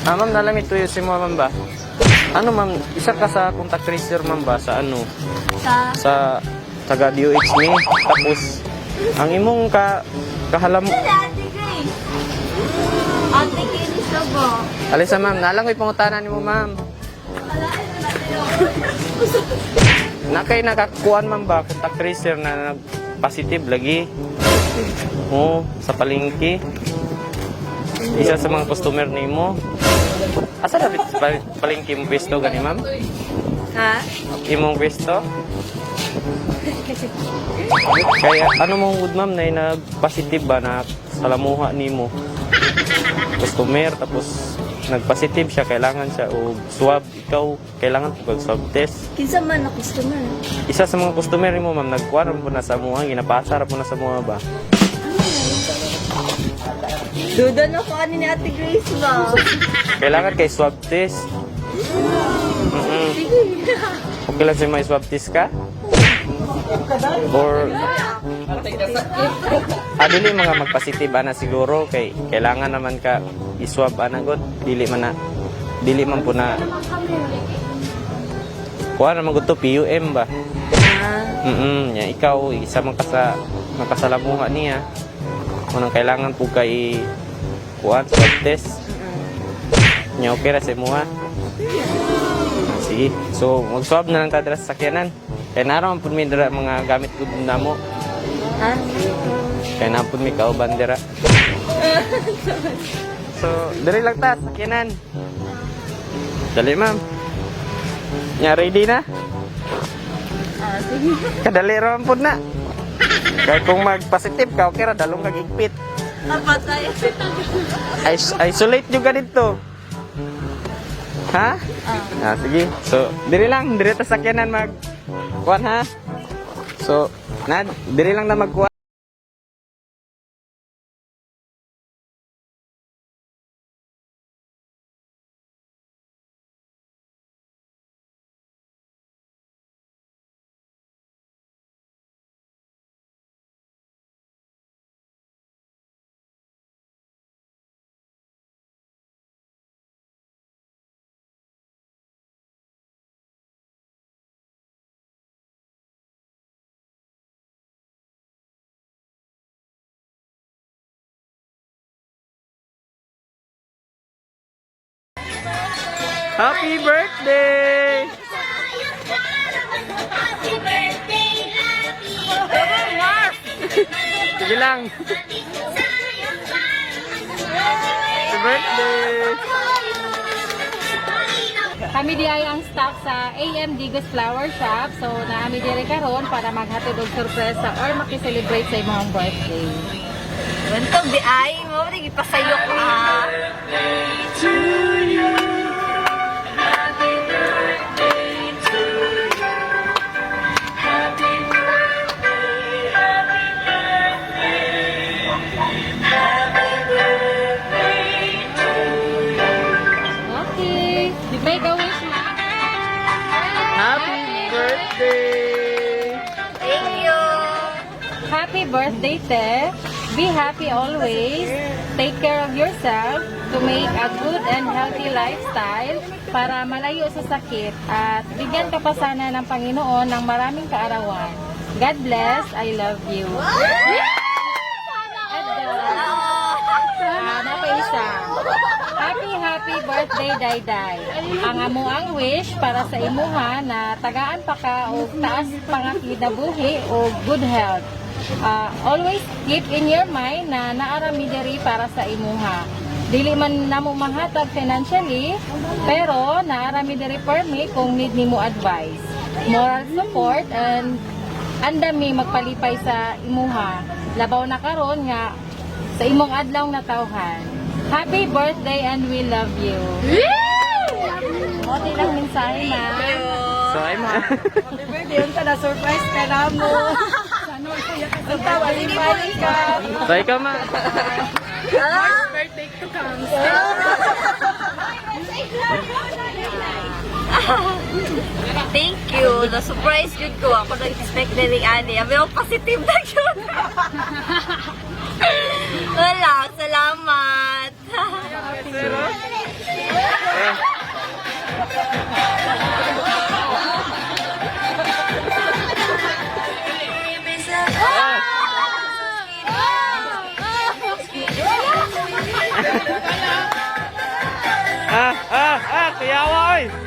Ah, ma'am, nalamit tuyo si mo, ma'am ba? Ano, ma'am, isa ka sa contact tracer, ma'am ba? Sa ano? Sa Sa taga DOH ni. Tapos, ang imong ka kahalam. Ate Grace. Ate Grace na ba? Alisa, ma'am, nalang ko'y pangutana nimo, ma'am. Na kay nakakuan, ma'am ba, contact tracer na nag-positive lagi. Oo, sa palengke. Isa sa mga customer nimo. Asa dapat sa palengke mo pwesto gani, ma'am? Ha? Imong pwesto? Kaya ano mong good, ma'am, na nag-positive ba na salamuha nimo? Customer, tapos nag-positive siya, kailangan siya og swab. Ikaw, kailangan po kag swab test. Kinsa man na customer? Isa sa mga customer nimo, ma'am, nagkuha po na sa muha, ginapasa ra po na sa muha ba? Duda na ko ani ni Ate Grace ba? Kailangan kay swab test. Okay lang siya may swab test ka? Or ah, dili mga magpositive ana siguro kay kailangan naman ka i-swab ana god. Dili man na dili man po na kuha naman gud to PUM ba? Ah, Nya ikaw isa man ka sa makasalamuha niya. Unang kailangan po kay kuan swab test. Nya okay ra sa imuha. Ah, sige. So mag-swab na lang ta dira sa sakyanan. Kay naron pud mi dira mga gamit gud namo. Ah, Kay naa pud mi kauban dira. So, diri lang ta sa sakyanan. Dali, ma'am. Nya ready na? Ah, sige. Kadali ra man pud na. Kay kung mag-positive ka, okay ra dalong kag igpit. Napatay. Isolate nyo ka dito. Ha? Ah, sige. So, diri lang, diri ta sakyanan mag kuan ha. So, na diri lang na magkuan. Happy birthday! Happy birthday, happy Sige lang. Happy birthday! Kami di ay ang staff sa AM Digos Flower Shop. So, naami diri karon para maghatod og sorpresa or makiselebrate sa imong birthday. Bantog di ay mo di gipasayok ah. Okay. Make a wish, ma. Happy birthday! Thank you. Happy birthday, Te. Be happy always. Take care of yourself to make a good and healthy lifestyle para malayo sa sakit at bigyan ka pa sana ng Panginoon ng maraming kaarawan. God bless. I love you. At napa isa. Happy, happy birthday, Dayday. Ang amo ang wish para sa imuha na tagaan pa ka og taas pa nga kinabuhi o good health. Ah, always keep in your mind na naarami diri para sa imuha. Dili man namo mahatag financially, pero naarami diri permi kung need nimo advice, moral support and andami magpalipay sa imuha. Labaw na karon nga sa imong adlaw na tawhan. Happy birthday and we love you. Mo lang mensahe, ma. So, ay ma. Happy birthday, unta na surprise ka na mo. Unta walipay ka. So, ikaw ma. Birthday to come. Thank you. Na surprise jud ko ako nag-expect na ni ani. Abi ako positive na jud. Wala, salamat. Pero, Ah, ah, ah, kuyawa oy.